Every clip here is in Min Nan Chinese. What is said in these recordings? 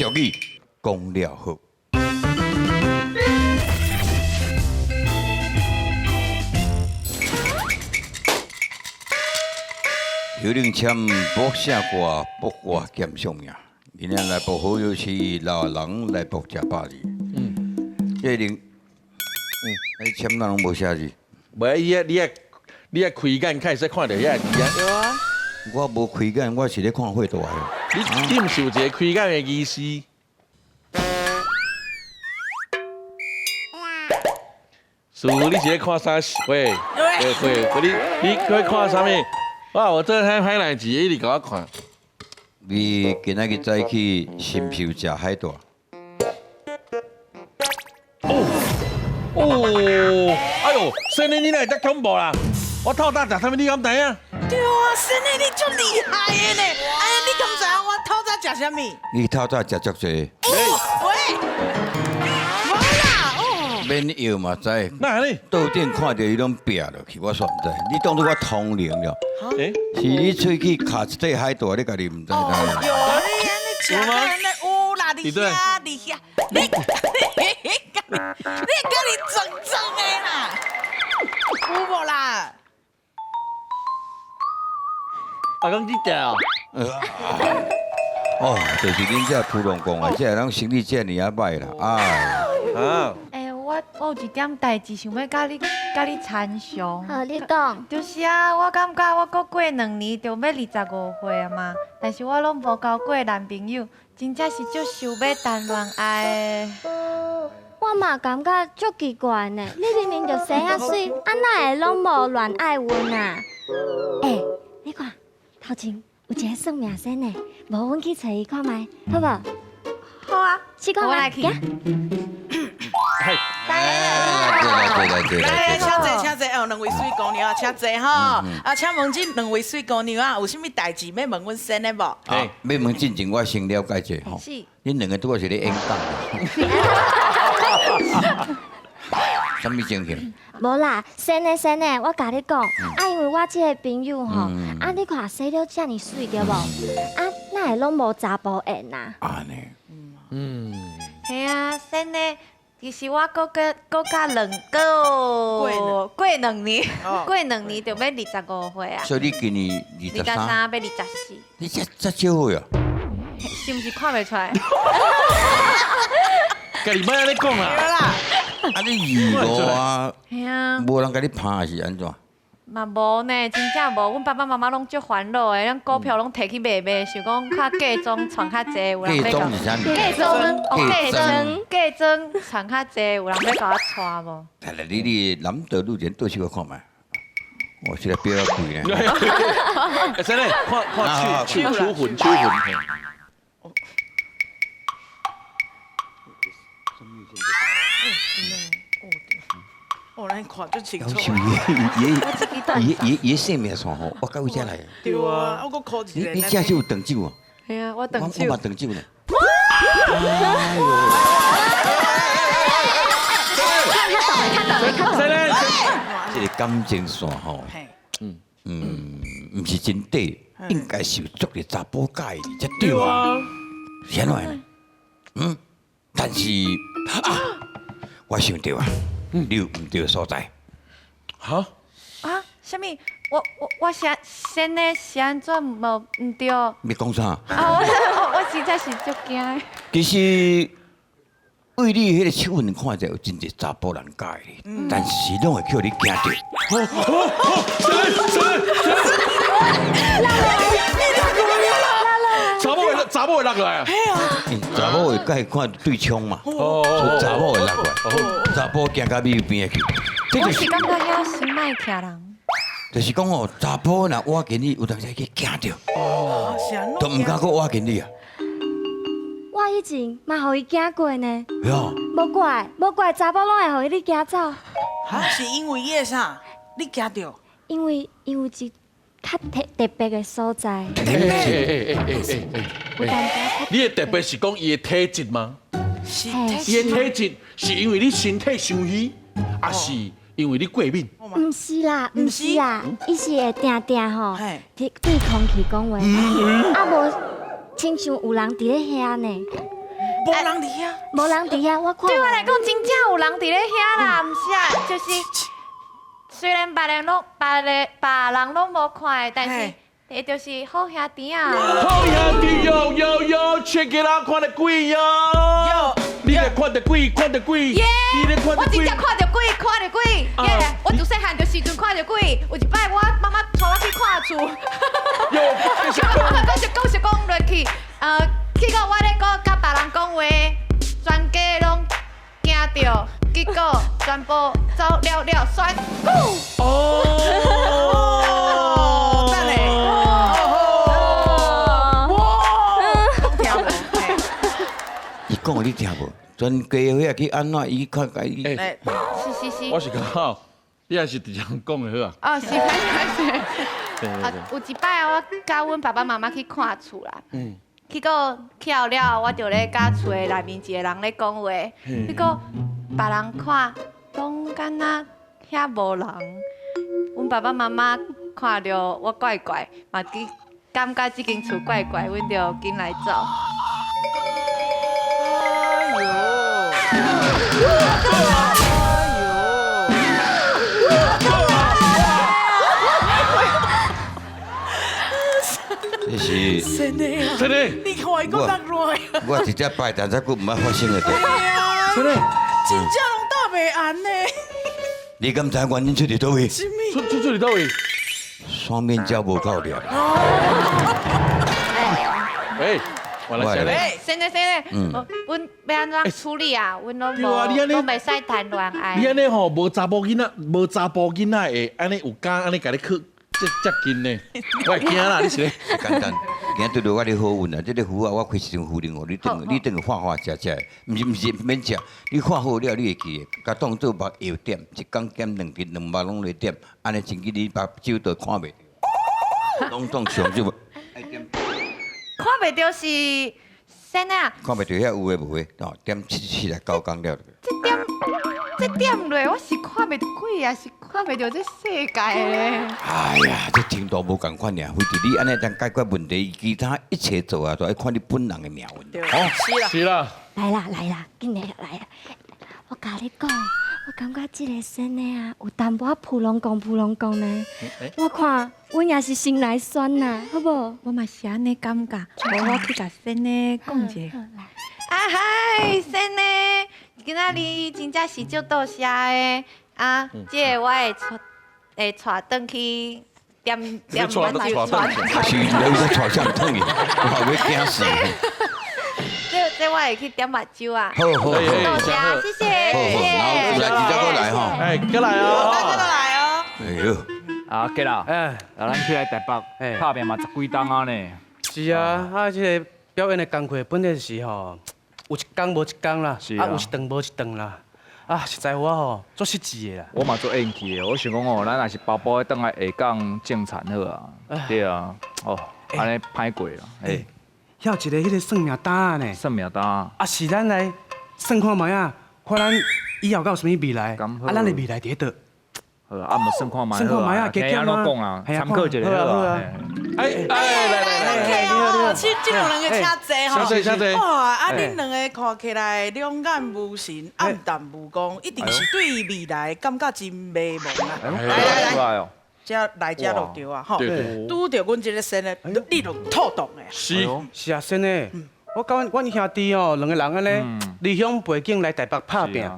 俗语讲了好。有灵签卜写卦，卜卦兼相命。今日来卜好友是老人来卜食百字。这灵，你签哪拢无写字？无，伊啊，你啊，你啊，开眼开始看著遐字啊。对啊。我无开眼，我是咧看火大的。你毋是有一个开眼的医师？师傅，你是咧看啥？喂喂喂，你你看啥物？哇！我这歹歹代志，一直共我看。你今仔日早起新秀食海带。哦哦，哎呦，先生你哪会遮恐怖啦？我透早食啥物，你敢知影？对啊，先生你足厉害的呢！哎，你敢知影我透早食啥物？你透早食足济。喂，无啦，哦。免药嘛知。哪呢？桌顶看著伊拢拚落去，我煞毋知。你当做我通灵了？欸，是你喙齿卡一块海带，你家己毋知影？有你按呢食按呢有啦，伫遐伫遐，你你你家己装装的啦，有无啦？阿公你食哦？哦，就是恁这普龙宫啊，这人生意这尔仔歹啦，哎。啊。我有一点代志想欲佮你参详。好，你讲。就是啊，我感觉我阁过2年就欲25岁啊嘛，但是我拢无交过男朋友，真正是足想欲谈恋爱的。我嘛感觉足奇怪呢，你明明就生啊媠，啊哪会拢无恋爱运啊？欸，你看头前有一个算命先生，无阮去揣伊看觅，好无？好啊，试看觅，行。来来来来，请坐，请坐哦，两位媠姑娘，请坐吼。啊，请问这两位媠姑娘啊，有啥物代志欲问阮先的无？啊，欲问进前我先了解者吼。是。恁两个拄仔是咧演讲。啥物情形？无啦，先的先的，我共你讲，啊，因为我这个朋友吼，啊，你看生了遮尔媠对无？啊，哪会拢无查埔缘啊？按呢。嘿啊，先的。其实我阁阁阁较两个过2年，过2年就欲25岁啊。所以你今年23？23，欲24。你这这少岁啊？是毋是看袂出来？家己莫按呢讲啦。啊，你25啊？嘿啊。无人共你拍是按怎？嘛无呢，真正无。阮爸爸妈妈拢足烦恼的，咱股票拢提去卖卖，想讲较嫁妆攒较济，有人欲共。嫁妆嫁妆，嫁妆攒较济，有人欲共我娶无？来来，你男德女贤对手看觅，我这个表较贵呢。欸，先生，看看手手手痕手痕。哦，咱看足清楚。伊伊伊生命线吼，我到位遮来。对啊，我阁考一个。你这手有长手啊？嘿啊，我长手。我嘛长手呢。这个感情线吼，毋是真短，应该是有足济查埔佮意你才对啊。是按怎呢？但是啊，我想著啊。你有毋对所在。哈？啊？啥物？我是先的是按怎无毋对？欲讲啥？啊！我实在是足惊的。其实对你彼个手痕看起来有真济查埔人佮意你，但是拢会叫你惊著。查某会查某会落来啊？查某会佮意看对枪嘛？哦，查某会落来，查埔行到你边仔去。我是感觉遐心歹徛人。就是讲哦，查埔若倚近你，有当时去惊著，都毋敢阁倚近你啊。我以前嘛予伊惊过呢。哟，无怪，无怪查埔拢会予你惊走。哈，是因为伊的啥？你惊著？因为伊有一较特特别的所在。欸，你的特别是讲伊的体质吗？是，伊的体质是因为你身体伤虚，还是因为你过敏？毋是啦，毋是啦，伊是会定定吼，对空气讲话，啊无亲像有人伫咧遐呢。無人佇遐。無人佇遐，我看。對我來講，真正有人佇咧遐啦，毋是啊，就是雖然別人攏別个別人攏無看的，但是伊就是好兄弟啊。好兄弟喲喲喲，check it out，看著鬼喲。你咧看著鬼，看著鬼。耶！你咧看我著鬼。真正看著鬼，看著鬼。耶！我自細漢就時陣看著鬼，有一擺我媽媽帶我去看厝，喲，講是講是講落去，結果我咧講佮別人講話，全家攏驚著，結果全部走了了，選久。哦。等下。哇！聽無？伊講予你聽無？全家伙去按怎？伊看共伊。是是是。我是講吼，你還是直接講的好啊。哦，是歹勢歹勢。啊，有一擺我佮阮爸爸媽媽去看厝啦。結果去後了，我就咧佮厝的內面一個人咧講話，結果別人看，攏敢若遐無人。阮爸爸媽媽看著我怪怪，嘛去感覺這間厝怪怪，阮就緊來走。哎呦！哎呦！這是真的啊！真的，你看伊閣落來。我直接拜但這久毋捌發生的。真的，真正攏打袂安呢。你敢知原因出佇佗位？啥物？出佇佗位？雙面膠無夠力。喂，原來是按呢。真的真的，阮欲按怎處理啊？阮攏無，攏袂使談戀愛。你按呢吼，無查埔囡仔，無查埔囡仔會按呢有敢按呢共你去接接近呢？我會驚啦，你是咧？簡單，今仔拄著我咧好運啊！這个符仔我開一張符令予你，轉你轉去化化食食，毋是毋是免食，你化好了你會記得，共當做目藥點，一工點兩滴，兩目攏咧點，按呢真緊你目睭都看袂著，攏當上少。看袂著是啥啊？看袂著遐有的無的，哦，點79工了。這點這點落，我是看袂著鬼啊，是看袂著這世界咧。哎呀，這程度無仝款爾，非得你按呢當解決問題，其他一切做啊，都愛看你本人的命運。對，是啦，是啦。來啦來啦，緊來來啦！我共你講，我感覺這个先的啊，有淡薄仔浮龍公浮龍公呢。我看阮也是先來選啦，好無？我嘛是按呢感覺，無我去共先的講一下。啊嗨，先的，今仔日真正是足多謝的啊！這个我會帶轉去點點帶轉是，你說帶啥轉去？我欲驚死。這我會去點目睭啊！好好好，多謝，謝謝，好好，然後來，直接過來吼。哎，過來哦，過來哦。哎呦，啊，杰啦，啊，咱去來台北拍拚嘛十幾冬啊呢。是啊，啊，這个表演的工課本來是吼，有一工無一工啦，啊，有一頓無一頓啦，啊，實在我吼足失志的啦。我嘛足厭氣的，我想講哦，咱若是包包轉來下港種田好啊。對啊，哦，按呢歹過啦，哎。遐有一个彼个算命擔呢？算命擔。啊，是咱來算看覓仔，看咱以後敢有啥物未來？啊，咱的未來佇佗？好啊，毋算看覓算看覓仔，加減按怎講啊？參考一下好啊。哎哎，來來來，哦，這兩個請坐吼，請坐請坐。哇，啊，恁兩个看起來兩眼無神，暗淡無光，一定是對未來感覺真迷茫啊！來來來。這來這就對啊，吼，拄著阮這个先的，你就妥當的。是是啊，先的，我佮阮兄弟吼，兩个人按呢，離鄉背井來台北拍拚，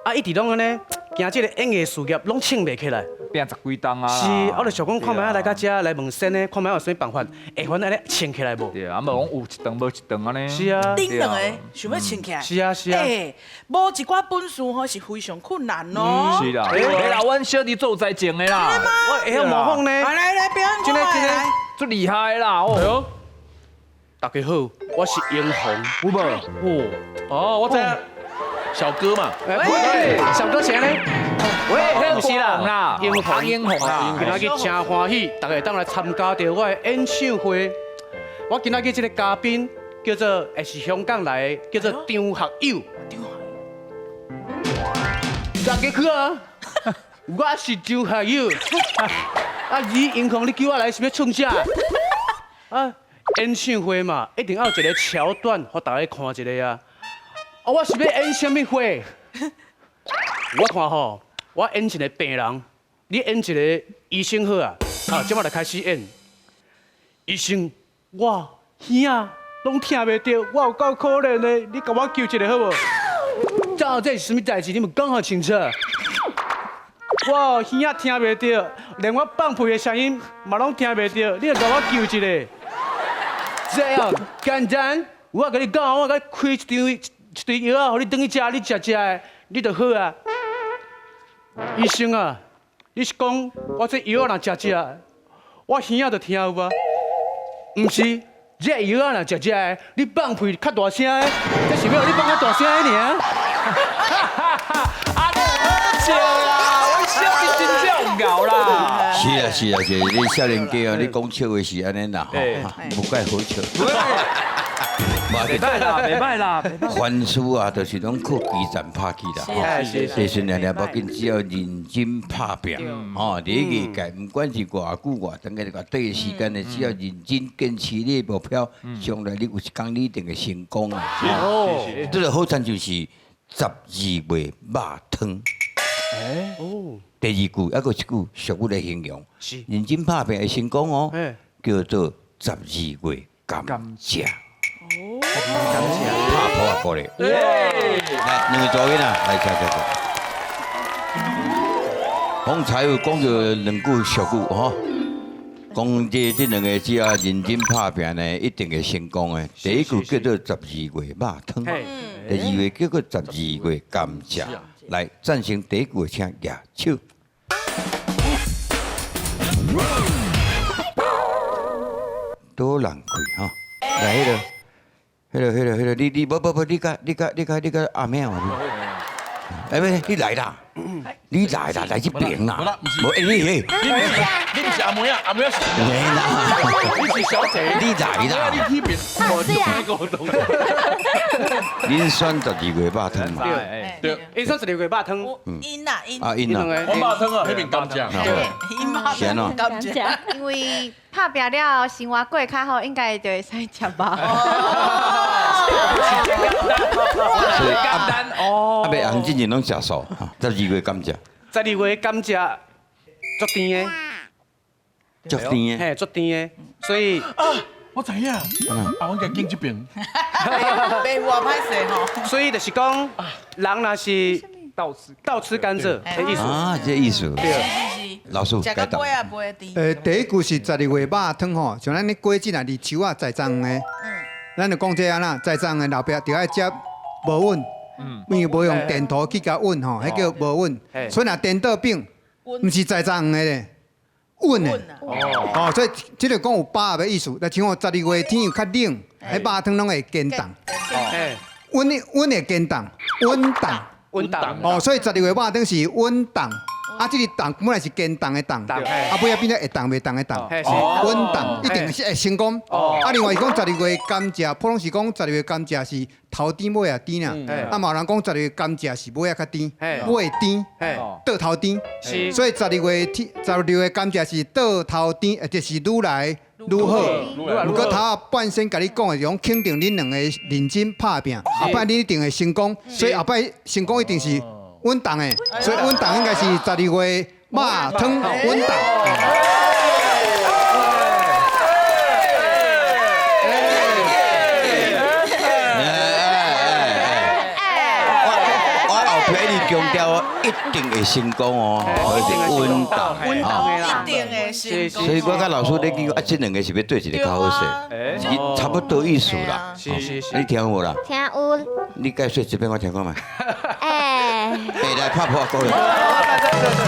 啊，一直攏按呢，行這个演藝事業，攏撐袂起來。拚十幾冬啊！是，我就想講，看覓仔來到這來問先的，看覓仔有啥物辦法，會番按呢撐起來無？對啊，啊無講有一頓無一頓按呢。是啊。恁兩個想欲撐起來？是啊是啊。欸，無一寡本事吼是非常困難哦。是啦。欸啦，阮小弟做才情的啦。我會曉模仿呢。來來來，表演真的真的，足厲害啦！哦。大家好，我是英雄。有無？哦哦，我知影。小哥嘛。喂，小哥誰呢？喂，不是啦，英雄英雄啦！今仔日真歡喜，大家會當來參加著我的演唱會。我今仔日這个嘉賓叫做，也是香港來的，叫做張學友。大家好啊，我是張學友。啊，你英雄，你叫我來是欲創啥？啊，演唱會嘛，一定要有一个橋段，予大家看一下啊。啊，我是欲演啥物货？我看吼，我演一个病人，你演一个醫生好啊。啊，這擺就開始演。醫生，我耳仔攏聽袂著，我有夠可憐的，你共我救一下好無？這這是啥物代誌？你們講予清楚。我耳仔聽袂著，連我放屁的聲音嘛攏聽袂著，你會共我救一下？這樣簡單，我共你講，我共你開一張一堆藥仔，予你轉去食，你食食的，你就好啊。醫生啊，你是講我這藥仔若食食，我耳仔就聽有啊？毋是，這藥仔若食食的，你放屁較大聲的，這是欲予你放較大聲的爾。啊，好笑啦！我笑是真正有𠢕啦。是啊是啊是，你少年家哦，你講笑話是按呢啦，吼，無怪好笑。袂歹啦，袂歹啦。凡事啊，就是攏靠基層拍起啦。是是。時陣爾爾無緊，只要認真拍拚，吼，佇藝界，毋管是偌久偌長的偌短的時間呢，只要認真堅持你的目標，將來你有一天你一定會成功啊！哦。這個好親像是12月肉湯。哦。第二句，猶閣一句俗語來形容，是認真拍拚會成功哦，叫做十二月甘蔗。甘蔗。拍噗仔鼓咧。來，兩個查某囡仔，來，請請請。方才有講著兩句俗語吼，講這兩個只要認真拍拚呢，一定會成功的。第一句叫做十二月肉湯，第二句叫做十二月甘蔗。來，贊成第一句的請舉手。多人開吼，來，彼个，彼个，你無無無，你共你共你共你共阿妹啊？哎，不，你來啦，你來啦，來這邊啦。無，哎你你你毋是阿妹啊？阿妹是。你是小姐。你來啦。你去邊？我就歹溝通。恁選12月肉湯嘛？對。𪜶選12月肉湯。𪜶啊𪜶。啊𪜶啊。我肉湯啊，彼邊甘蔗。𪜶肉湯甘蔗。因為拍拚了後，生活過較好，應該就會使食吧。簡單哦。啊，袂紅之前攏食素，12月甘蔗。12月甘蔗，足甜的。足甜的。嘿，足甜的，所以啊，我知影。啊，我應該經這邊。袂偌歹勢吼。所以就是講，人若是倒吃甘蔗的意思。啊，這意思。對。老師，食到尾也袂甜。第一句是12月肉湯吼，像咱咧果子若伫樹仔栽種的，咱就講這按怎栽種的老爸就愛接無穩，因為無用電土去共穩吼，彼叫無穩。所以若顛倒反，毋是栽種的咧，穩的。哦，所以這個講有把握的意思。若像12月天又較冷，彼肉湯攏會堅凍。穩穩會堅凍，穩凍。穩凍。哦，所以12月肉湯是穩凍。啊，這個凍本來是堅凍的凍，啊，尾仔變做會凍袂凍的凍，穩凍一定是會成功。啊，另外是講12月甘蔗，普通是講12月甘蔗是頭甜尾仔甜啦，啊，嘛有人講12月甘蔗是尾仔較甜，尾甜，倒頭甜。所以12月天，12月甘蔗是倒頭甜，就是愈來愈好。毋過頭仔半仙共你講的是講肯定恁兩个認真拍拚，後擺你一定會成功，所以後擺成功一定是穩當的，所以穩當應該是12月肉湯穩當。我後壁一直強調，一定會成功哦，是穩當，一定會成功。所以我佮老師咧講，啊，這兩个是欲對一个較好勢，差不多意思啦。是是是。你聽有無啦？聽有。你解說這遍我聽看覓。哎。來拍噗仔鼓咧。